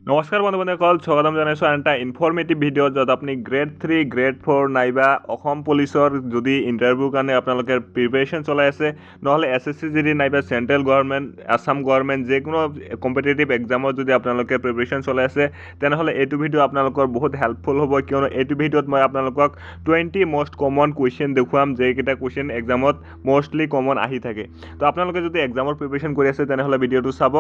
নমস্কাৰ বন্ধু বান্ধৱীসকল, স্বাগতম জনাইছোঁ আন এটা ইনফৰ্মেটিভ ভিডিঅ', য'ত আপুনি গ্ৰেড 3, গ্ৰেড 4 নাইবা অসম পুলিচৰ যদি ইণ্টাৰভিউৰ কাৰণে আপোনালোকে প্ৰিপেৰেশ্যন চলাই আছে, নহ'লে এছএছচি জিডি নাইবা চেণ্ট্ৰেল গভৰ্ণমেণ্ট, আছাম গভৰ্ণমেণ্ট যিকোনো কম্পিটিটিভ এক্সামত যদি আপোনালোকে প্ৰিপেৰেশ্যন চলাই আছে, তেনেহ'লে এইটো ভিডিঅ' আপোনালোকৰ বহুত হেল্পফুল হ'ব। কিয়নো এইটো ভিডিঅ'ত মই আপোনালোকক 20 মষ্ট কমন কুৱেশ্যন দেখুৱাম, যিকেইটা কুৱেশ্যন এক্সামত মষ্টলি কমন আহি থাকে। তো আপোনালোকে যদি এক্সামৰ প্ৰিপেৰেশ্যন কৰি আছে, তেনেহ'লে ভিডিঅ'টো চাব,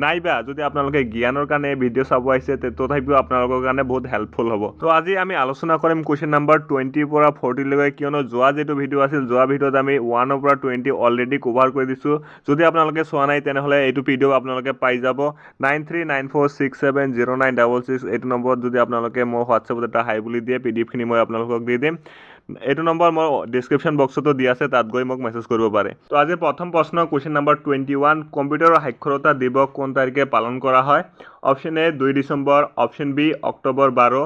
নাইবা যদি আপোনালোকে জ্ঞানৰ কাৰণে ভিডিঅ' চাব আহিছে, তথাপিও আপোনালোকৰ কাৰণে বহুত হেল্পফুল হ'ব। তো আজি আমি আলোচনা কৰিম কুৱেশ্যন নাম্বাৰ 20ৰ পৰা 40লৈকে। কিয়নো যোৱা যিটো ভিডিঅ' আছিল, যোৱা ভিডিঅ'ত আমি 1ৰ পৰা 20 অলৰেডি কভাৰ কৰি দিছোঁ। যদি আপোনালোকে চোৱা নাই, তেনেহ'লে এইটো ভিডিঅ' আপোনালোকে পাই যাব। 9394670966 এইটো নম্বৰত যদি আপোনালোকে মোৰ হোৱাটছএপত এটা হাই বুলি দিয়ে, পিডিএফখিনি মই আপোনালোকক দি দিম। এইটো নম্বৰ মই ডিছক্ৰিপশ্যন বক্সতো দি আছে, তাত গৈ মোক মেছেজ কৰিব পাৰে। তো আজিৰ প্ৰথম প্ৰশ্ন, কুৱেশ্যন নাম্বাৰ 21, কম্পিউটাৰৰ সাক্ষৰতা দিৱস কোন তাৰিখে পালন কৰা হয়? Option A 2 December, option B October 12,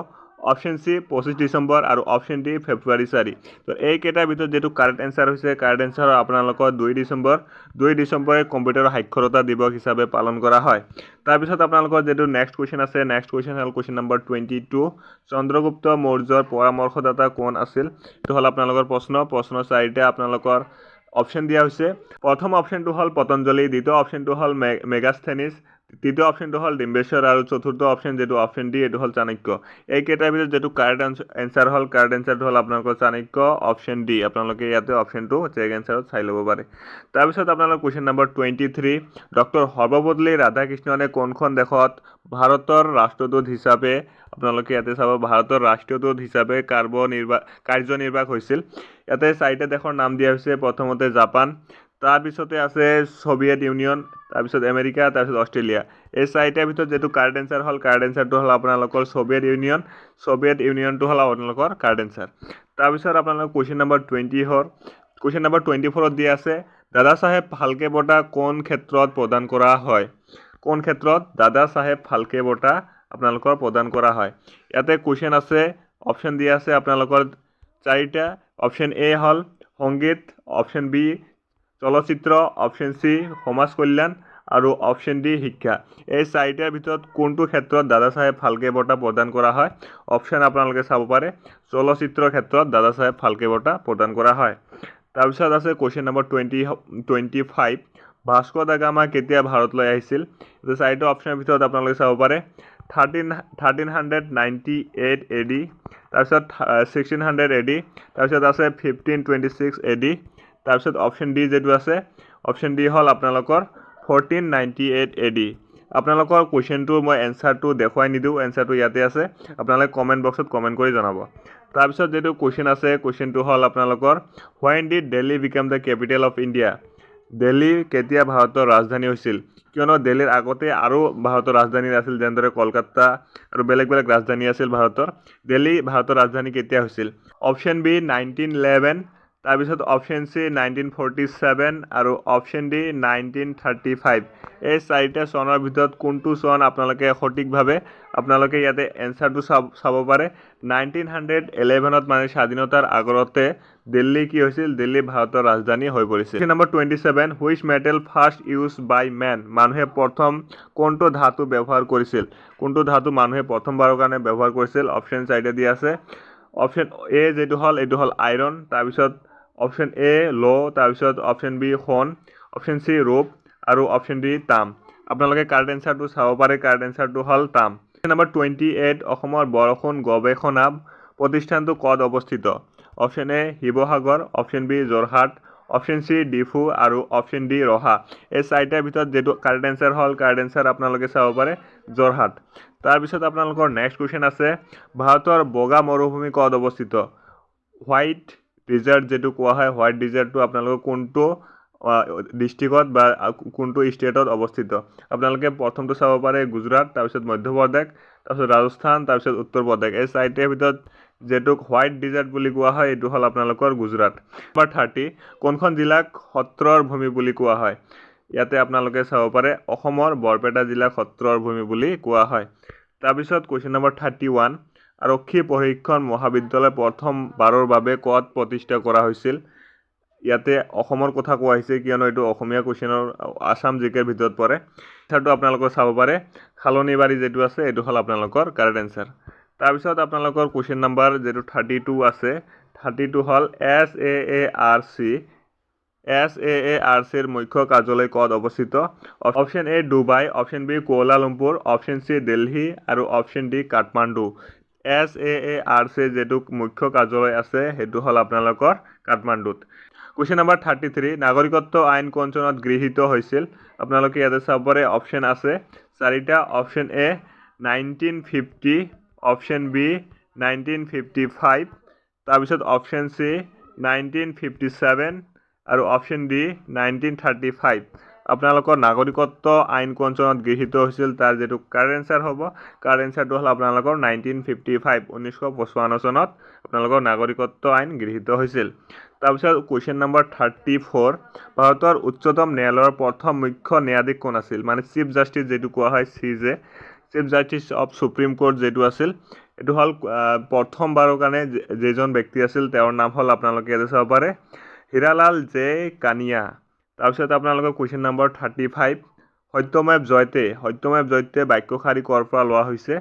option C 25 December আৰু অপশ্যন ডি ফেব্ৰুৱাৰী 4। তো এইকেইটাৰ ভিতৰত যিটো কাৰেক্ট এনচাৰ হৈছে, কাৰেক্ট এনচাৰ আপোনালোকৰ 2 ডিচেম্বৰ। 2 ডিচেম্বৰে কম্পিউটাৰৰ সাক্ষৰতা দিৱস হিচাপে পালন কৰা হয়। তাৰপিছত আপোনালোকৰ যিটো নেক্সট কুৱেশ্যন আছে, নেক্সট কুৱেশ্যন হ'ল কুৱেশ্যন নম্বৰ 22, চন্দ্ৰগুপ্ত মৌৰ্যৰ পৰামৰ্শদাতা কোন আছিল? এইটো হ'ল আপোনালোকৰ প্ৰশ্ন। প্ৰশ্ন চাৰিটা আপোনালোকৰ অপশ্যন দিয়া হৈছে। প্ৰথম অপশ্যনটো হ'ল পতঞ্জলি, দ্বিতীয় অপশ্যনটো হ'ল মেগাস্থেনিছ, তৃতীয় অপশ্যনটো হ'ল ডিম্বেশ্বৰ আৰু চতুৰ্থ অপশ্যন যিটো অপশ্যন ডি, এইটো হ'ল চাণক্য। এইকেইটাৰ ভিতৰত যিটো কাৰেক্ট এনচাৰ হ'ল, কাৰেক্ট এনচাৰটো হ'ল আপোনালোকৰ চাণক্য, অপশ্যন ডি। আপোনালোকে ইয়াতে অপশ্যনটো চেক এনচাৰত চাই ল'ব পাৰে। তাৰপিছত আপোনালোকৰ কুৱেশ্যন নম্বৰ 23, ডক্টৰ সৰ্বপল্লী ৰাধাকৃষ্ণনে কোনখন দেশত ভাৰতৰ ৰাষ্ট্ৰদূত হিচাপে, আপোনালোকে ইয়াতে চাব, ভাৰতৰ ৰাষ্ট্ৰদূত হিচাপে কাৰ্যনিৰ্বাহ হৈছিল? ইয়াতে চাৰিটা দেশৰ নাম দিয়া হৈছে। প্ৰথমতে জাপান, তাৰপিছতে আছে ছভিয়েট ইউনিয়ন, তাৰপিছত আমেৰিকা, তাৰপিছত অষ্ট্ৰেলিয়া। এই চাৰিটাৰ ভিতৰত যিটো কাৰেক্ট এনচাৰ হ'ল, কাৰেক্ট এনচাৰটো হ'ল আপোনালোকৰ ছভিয়েট ইউনিয়ন। ছভিয়েট ইউনিয়নটো হ'ল আপোনালোকৰ কাৰেক্ট এনচাৰ। তাৰপিছত আপোনালোকৰ কুৱেশ্যন নম্বৰ 24, কুৱেশ্যন নম্বৰ 24ত দিয়া আছে, দাদা চাহেব ফাল্কে বঁটা কোন ক্ষেত্ৰত প্ৰদান কৰা হয়? কোন ক্ষেত্ৰত দাদা চাহেব ফাল্কে বঁটা আপোনালোকৰ প্ৰদান কৰা হয়? ইয়াতে কুৱেশ্যন আছে, অপশ্যন দিয়া আছে আপোনালোকৰ চাৰিটা। অপশ্যন এ হ'ল সংগীত, অপশ্যন বি চলচ্চিত্ৰ, অপশ্যন চি সমাজ কল্যাণ আৰু অপশ্যন ডি শিক্ষা। এই চাৰিটাৰ ভিতৰত কোনটো ক্ষেত্ৰত দাদা চাহেব ফাল্কে বঁটা প্ৰদান কৰা হয়? অপশ্যন আপোনালোকে চাব পাৰে, চলচ্চিত্ৰৰ ক্ষেত্ৰত দাদা চাহেব ফাল্কে বঁটা প্ৰদান কৰা হয়। তাৰপিছত আছে question number 25, Vasco da Gama কেতিয়া ভাৰতলৈ আহিছিল? এইটো চাৰিটা অপশ্যনৰ ভিতৰত আপোনালোকে চাব পাৰে, 1398 এডি, তাৰপিছত 1600 এডি, তাৰপিছত আছে 1526 এডি, তাৰপিছত অপশ্যন ডি যিটো আছে, অপশ্যন ডি হ'ল আপোনালোকৰ 1498 এডি। আপোনালোকৰ কুৱেশ্যনটো মই এনচাৰটো দেখুৱাই নিদিওঁ, এনচাৰটো ইয়াতে আছে। আপোনালোকে কমেণ্ট বক্সত কমেণ্ট কৰি জনাব। তাৰপিছত যিটো কুৱেশ্যন আছে, কুৱেশ্যনটো হ'ল আপোনালোকৰ, When did Delhi become the capital of India? Delhi কেতিয়া ভাৰতৰ ৰাজধানী হৈছিল? কিয়নো দিল্লীৰ আগতে আৰু ভাৰতৰ ৰাজধানী আছিল, যেনেদৰে কলকাতা আৰু বেলেগ বেলেগ ৰাজধানী আছিল ভাৰতৰ। দিল্লী ভাৰতৰ ৰাজধানী কেতিয়া হৈছিল? অপশ্যন বি 1911, তাৰপিছত অপশ্যন চি 1947 আৰু অপশ্যন ডি 1935। এই চাৰিটা চনৰ ভিতৰত কোনটো চন আপোনালোকে সঠিকভাৱে, আপোনালোকে ইয়াতে এনচাৰটো চাব পাৰে। 1911ত, মানে স্বাধীনতাৰ আগতে দিল্লী কি হৈছিল? দিল্লী ভাৰতৰ ৰাজধানী হৈ পৰিছিল। Number 27, which metal first use by man? মানুহে প্ৰথম কোনটো ধাতু ব্যৱহাৰ কৰিছিল? কোনটো ধাতু মানুহে প্ৰথমবাৰৰ কাৰণে ব্যৱহাৰ কৰিছিল? অপশ্যন চাৰিটা দিয়া আছে। অপশ্যন এ যিটো হ'ল, এইটো হ'ল আইৰণ, তাৰপিছত অপশ্যন এ লো, তাৰপিছত অপশ্যন বি সোণ, অপশ্যন চি ৰূপ আৰু অপশ্যন ডি তাম। আপোনালোকে কাৰেক্ট এনচাৰটো চাব পাৰে। কাৰেক্ট এনচাৰটো হ'ল তাম। নম্বৰ 28, অসমৰ বৰষুণ গৱেষণা প্ৰতিষ্ঠানটো ক'ত অৱস্থিত? Option A Sivasagar, option B Jorhat, option C Diphu আৰু অপশ্যন ডি ৰহা। এই চাৰিটাৰ ভিতৰত যিটো কাৰেক্ট এনচাৰ হ'ল, কাৰেক্ট এনচাৰ আপোনালোকে চাব পাৰে যোৰহাট। তাৰপিছত আপোনালোকৰ নেক্সট কুৱেশ্যন আছে, ভাৰতৰ বগা মৰুভূমি ক'ত অৱস্থিত? হোৱাইট ডিজাৰ্ট যিটো কোৱা হয়, হোৱাইট ডিজাৰ্টটো আপোনালোকৰ কোনটো ডিষ্ট্ৰিক্টত বা কোনটো ষ্টেটত অৱস্থিত? আপোনালোকে প্ৰথমটো চাব পাৰে গুজৰাট, তাৰপিছত মধ্যপ্ৰদেশ, তাৰপিছত ৰাজস্থান, তাৰপিছত উত্তৰ প্ৰদেশ। এই চাৰিটাৰ ভিতৰত যিটোক হোৱাইট ডিজাৰ্ট বুলি কোৱা হয়, এইটো হ'ল আপোনালোকৰ গুজৰাট। নম্বৰ 30, কোনখন জিলাক সত্ৰৰ ভূমি বুলি কোৱা হয়? ইয়াতে আপোনালোকে চাব পাৰে, অসমৰ বৰপেটা জিলাক সত্ৰৰ ভূমি বুলি কোৱা হয়। তাৰপিছত কুৱেশ্যন নম্বৰ 31, আৰক্ষী প্ৰশিক্ষণ মহাবিদ্যালয় প্ৰথমবাৰৰ বাবে ক'ত প্ৰতিষ্ঠা কৰা হৈছিল? ইয়াতে অসমৰ কথা কোৱা হৈছে, কিয়নো এইটো অসমীয়া কুৱেশ্যনৰ আছাম জিকেৰ ভিতৰত পৰে। এনচাৰটো আপোনালোকে চাব পাৰে, শালনীবাৰী যিটো আছে এইটো হ'ল আপোনালোকৰ কাৰেক্ট এনচাৰ। তাৰপিছত আপোনালোকৰ কুৱেশ্যন নাম্বাৰ যিটো 32 আছে, 32 হ'ল SAARC। SAARচিৰ মুখ্য কাৰ্যালয় ক'ত অৱস্থিত? Option A Dubai, option B Kuala Lumpur, option C Delhi আৰু অপশ্যন ডি কাঠমাণ্ডু। SAARচিৰ যিটো মুখ্য কাৰ্যালয় আছে সেইটো হ'ল আপোনালোকৰ কাঠমাণ্ডুত। কুৱেশ্যন নম্বৰ 33, নাগৰিকত্ব আইন কোন চনত গৃহীত হৈছিল? আপোনালোকে ইয়াতে চাব পাৰে, অপশ্যন আছে চাৰিটা। Option A 1950, option B 1955, তাৰপিছত অপশ্যন চি 1957 আৰু অপশ্যন ডি 1935। আপোনালোকৰ নাগৰিকত্ব আইন কোন চনত গৃহীত হৈছিল, তাৰ যিটো কাৰেক্ট এনচাৰ হ'ব, কাৰেক্ট এনচাৰটো হ'ল আপোনালোকৰ 1955, 1955 চনত আপোনালোকৰ নাগৰিকত্ব আইন গৃহীত হৈছিল। তাৰপিছত কুৱেশ্যন নম্বৰ 34, ভাৰতৰ উচ্চতম ন্যায়ালয়ৰ প্ৰথম মুখ্য ন্যায়াধীশ কোন আছিল? মানে চিফ জাষ্টিছ যিটো কোৱা হয়, CJ, Chief Justice of Supreme Court যিটো আছিল, এইটো হ'ল প্ৰথমবাৰৰ কাৰণে যিজন ব্যক্তি আছিল তেওঁৰ নাম হ'ল, আপোনালোকে ইয়াতে চাব পাৰে, হীৰালাল জে কানিয়া। তাৰপিছত আপোনালোকৰ কুৱেশ্যন নম্বৰ 35, সত্যমেৱ জয়তে, সত্যমেৱ জয়তে বাক্যশাৰী ক'ৰ পৰা লোৱা হৈছে?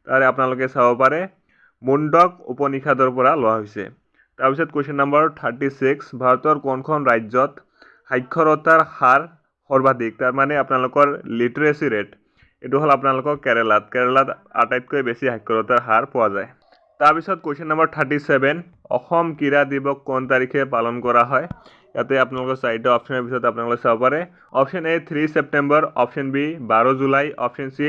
তাৰে আপোনালোকে চাব পাৰে, মুণ্ডক উপনিষদৰ পৰা লোৱা হৈছে। তাৰপিছত কুৱেশ্যন নম্বৰ 36, ভাৰতৰ কোনখন ৰাজ্যত সাক্ষৰতাৰ হাৰ সৰ্বাধিক? তাৰমানে আপোনালোকৰ লিটাৰেচি ৰেট, এইটো হ'ল আপোনালোকৰ কেৰেলাত। কেৰেলাত আটাইতকৈ বেছি সাক্ষৰতাৰ হাৰ পোৱা যায়। তাৰপিছত কুৱেশ্যন নম্বৰ 37, অসম ক্ৰীড়া দিৱস কোন তাৰিখে পালন কৰা হয়? ইয়াতে আপোনালোকৰ চাৰিটা অপশ্যনৰ ভিতৰত আপোনালোকে চাব পাৰে, option A 3 September, option B 12 July, option C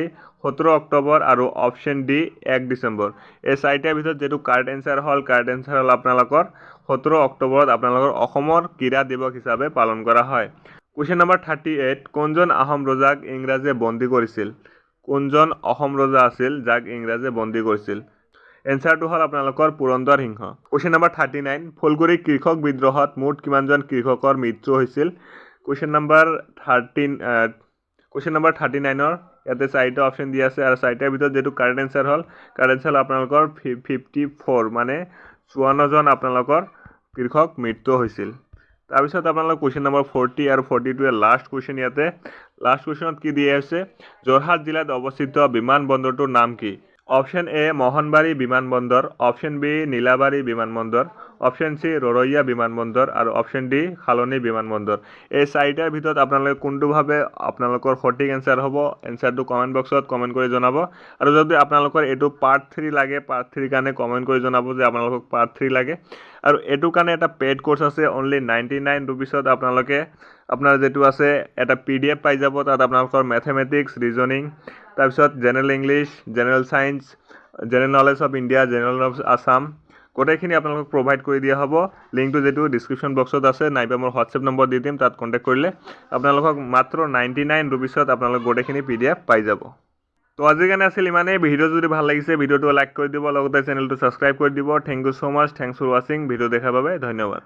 17 October আৰু অপশ্যন ডি 1 ডিচেম্বৰ। এই চাৰিটাৰ ভিতৰত যিটো কাৰেক্ট এনচাৰ হ'ল, কাৰেক্ট এনচাৰ হ'ল আপোনালোকৰ 17 অক্টোবৰত আপোনালোকৰ অসমৰ ক্ৰীড়া দিৱস হিচাপে পালন কৰা হয়। কুৱেশ্যন নম্বৰ 38, কোনজন আহোম ৰজাক ইংৰাজে বন্দী কৰিছিল? কোনজন আহোম ৰজা আছিল যাক ইংৰাজে বন্দী কৰিছিল? এনচাৰটো হ'ল আপোনালোকৰ পুৰন্দৰ সিংহ। কুৱেশ্যন নম্বৰ 39, ফুলগুৰি কৃষক বিদ্ৰোহত মুঠ কিমানজন কৃষকৰ মৃত্যু হৈছিল? কুৱেশ্যন নম্বৰ 39ৰ ইয়াতে চাৰিটা অপশ্যন দিয়া আছে আৰু চাৰিটাৰ ভিতৰত যিটো কাৰেক্ট এনচাৰ হ'ল, কাৰেক্ট এনচাৰ হ'ল আপোনালোকৰ 54, মানে 54জন আপোনালোকৰ কৃষক মৃত্যু হৈছিল। তাৰপিছত আপোনালোকৰ কুৱেশ্যন নম্বৰ 40 আৰু 42ৱে লাষ্ট কুৱেশ্যন। ইয়াতে লাষ্ট কুৱেশ্যনত কি দিয়া হৈছে? যোৰহাট জিলাত অৱস্থিত বিমান বন্দৰটোৰ নাম কি? অপশ্যন এ মোহনবাৰী বিমানবন্দৰ, অপশ্যন বি নীলাবাৰী বিমানবন্দৰ, অপশ্যন চি ৰৰৈয়া বিমানবন্দৰ আৰু অপশ্যন ডি শালনি বিমানবন্দৰ। এই চাৰিটাৰ ভিতৰত আপোনালোকে কোনটো ভাবে আপোনালোকৰ সঠিক এনচাৰ হ'ব, এনচাৰটো কমেণ্ট বক্সত কমেণ্ট কৰি জনাব। আৰু যদি আপোনালোকৰ এইটো পাৰ্ট 3 লাগে, পাৰ্ট 3ৰ কাৰণে কমেণ্ট কৰি জনাব যে আপোনালোকক পাৰ্ট 3 লাগে। আৰু এইটো কাৰণে এটা পেইড কৰ্চ আছে, অনলি 99 ৰুপিছত আপোনালোকে আপোনাৰ যিটো আছে এটা PDF পাই যাব। তাত আপোনালোকৰ মেথেমেটিক্স, ৰিজনিং, তাৰপিছত General English, General Science, General Knowledge of India, General of Assam গোটেইখিনি আপোনালোকক প্ৰভাইড কৰি দিয়া হ'ব। লিংকটো যিটো ডিছক্ৰিপশ্যন বক্সত আছে, নাইবা মোৰ হোৱাটছএপ নম্বৰ দি দিম, তাত কণ্টেক্ট কৰিলে আপোনালোকক মাত্ৰ 99 ৰুপিছত আপোনালোক গোটেইখিনি PDF পাই যাব। তো আজিৰ কাৰণে আছিল ইমানেই। ভিডিঅ' যদি ভাল লাগিছে, ভিডিঅ'টো লাইক কৰি দিব, লগতে চেনেলটো ছাবস্ক্ৰাইব কৰি দিব। Thank you so much, thanks for watching. Video দেখাৰ বাবে ধন্যবাদ।